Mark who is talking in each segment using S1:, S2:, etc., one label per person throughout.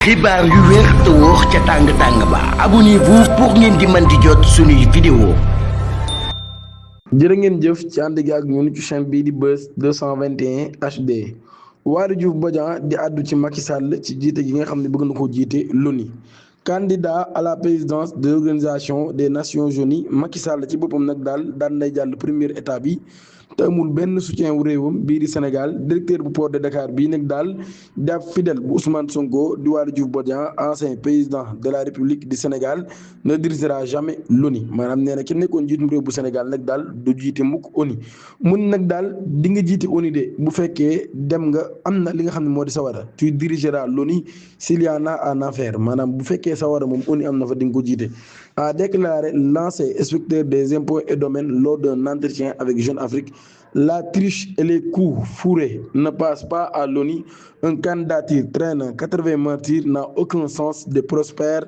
S1: xibaar yu wér te wóor ca tàng ba abonnez-vous pour ngeen di mën di jot suñuy vidéo.
S2: jërë ngeen jëf ci ànd gi ak ñun ci chaîne bii di Buzz 221 HD. Waly Diouf Bodiang di àddu ci Macky Sall ci jiite gi nga xam ne bëgg na koo jiite l'ONU. Candidat à la présidence de l'organisation des Nations Unies, Macky Sall ci boppam nag daan nay jàll première étape bi te amul benn soutien wu réewam bii di Sénégal. Directeur bu port de Dakar bii nag di ab fidèle bu Ousmane Sonko di Waly Diouf Bodiang, ancien président de la République du Sénégal, ne dirigera jamais l'ONU. maanaam nee na ki nekkoon jiitum réew bu Sénégal nag du jiite mukk ONU. mun nag di nga jiite ONU de bu fekkee dem nga am na li nga xam ne moo di sawara. Tu dirigeras l'ONU s'il y en a à en faire. maanaam bu fekkee sawara moom ONU am na fa di nga ko jiite. A déclaré l'ancien inspecteur des impôts et domaines lors d'un entretien avec Jeune Afrique. La triche et les coups fourrés ne passent pas à l'ONU. Un candidature traînant 80 martyrs n'a aucun sens de prospère,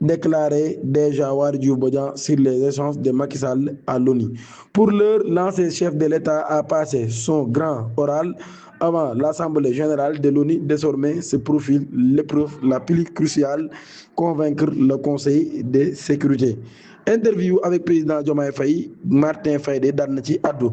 S2: déclaré déjà Waly Diouf Bodiang sur les échanges de Macky Sall à l'ONU. Pour l'heure, l'ancien chef de l'État a passé son grand oral avant l'Assemblée générale de l'ONU. Désormais se profile l'épreuve la plus cruciale, convaincre le Conseil de sécurité. Interview avec président Diomaye Faye, Martin Faye daan na ci àddu.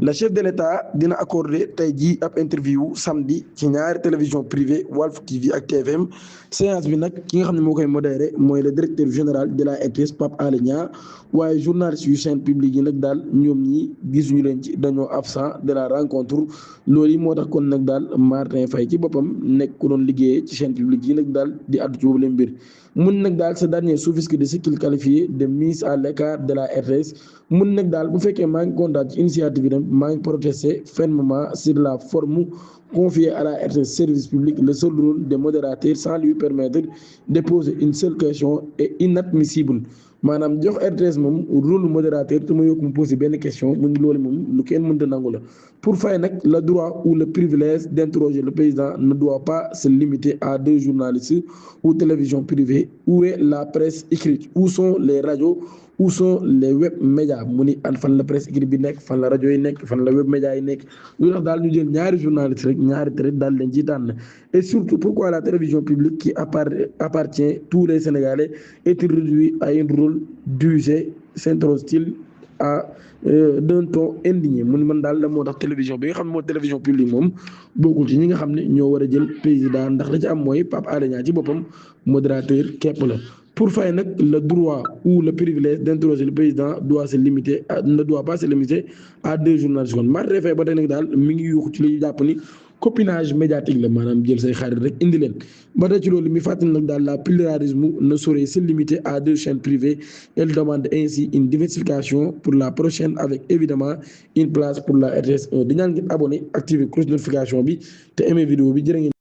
S2: Le chef de l'État dina accordé tey jii ab interview samedi ci ñaari télévision privée Walf TV ak TFM. séance bi nag ki nga xam ne moo koy modéré mooy le directeur général de la RTS Pape Alé Niang, waaye journaliste yu chaîne publique yi nag ñoom ñi gisuñu leen ci, dañoo absent de la rencontre. loolu yi moo tax kon nag Martin Faye ci boppam nekk ku doon liggéeyee ci chaîne publique yi nag di àddu ci boobu leen mbir. mun nag ce dernier s'offusque de ce qu'il qualifié de mise à l'écart de la RTS. mun nag bu fekkee maa ngi kontaan ci initiative bi maa ngi protesté fermement sur la forme confiée à la RTS service public. Le seul rôle de modérateur sans lui permettre de poser une seule question est inadmissible. maanaam jox RTS moom rôle modérateur te ma yokk mu posé benn question mu ngi loolu moom lu kenn mënta nangu la. Pour Faye nag le droit ou le privilège d'interroger le président ne doit pas se limiter à 2 journalistes ou télévisions privées. Où est la presse écrite? Où sont les radios? Où sont les web médias? mu ni an fan la presse écrite bi nekk, fan la rajo yi nekk, fan la web médias yi nekk. lu tax ñu jël ñaari journalistes rek ñaari traite leen ci tànn. Et surtout pourquoi la télévision publique qui appartient tous les Sénégalais est réduite à un rôle d'user, s'interroge-t-il à d'un ton indigné. mu ni man la moo tax télévision bi nga xam ne moo télévision publique moom bokkul ci ñi nga xam ne ñoo war a jël président, ndax la ci am mooy Pape Alé Niang ci boppam modérateur képp la. Pour Faye nag le droit ou le privilège d'interroger le président ne doit pas se limiter à 2 journalistes. kon Martin Faye ba tey nag mi ngi yuuxu ci li ñu jàpp ni copinage médiatique la, maanaam jël say xarit rek indi leen. ba tey ci loolu mi fàttali nag la pluralisme ne saurait se limiter à 2 chaînes privées. Elle demande ainsi une diversification pour la prochaine avec évidemment une place pour la RTS 1. di ñaan ngeen abonné activer cloche de notification bi te aimé vidéo bi. jërë ngeen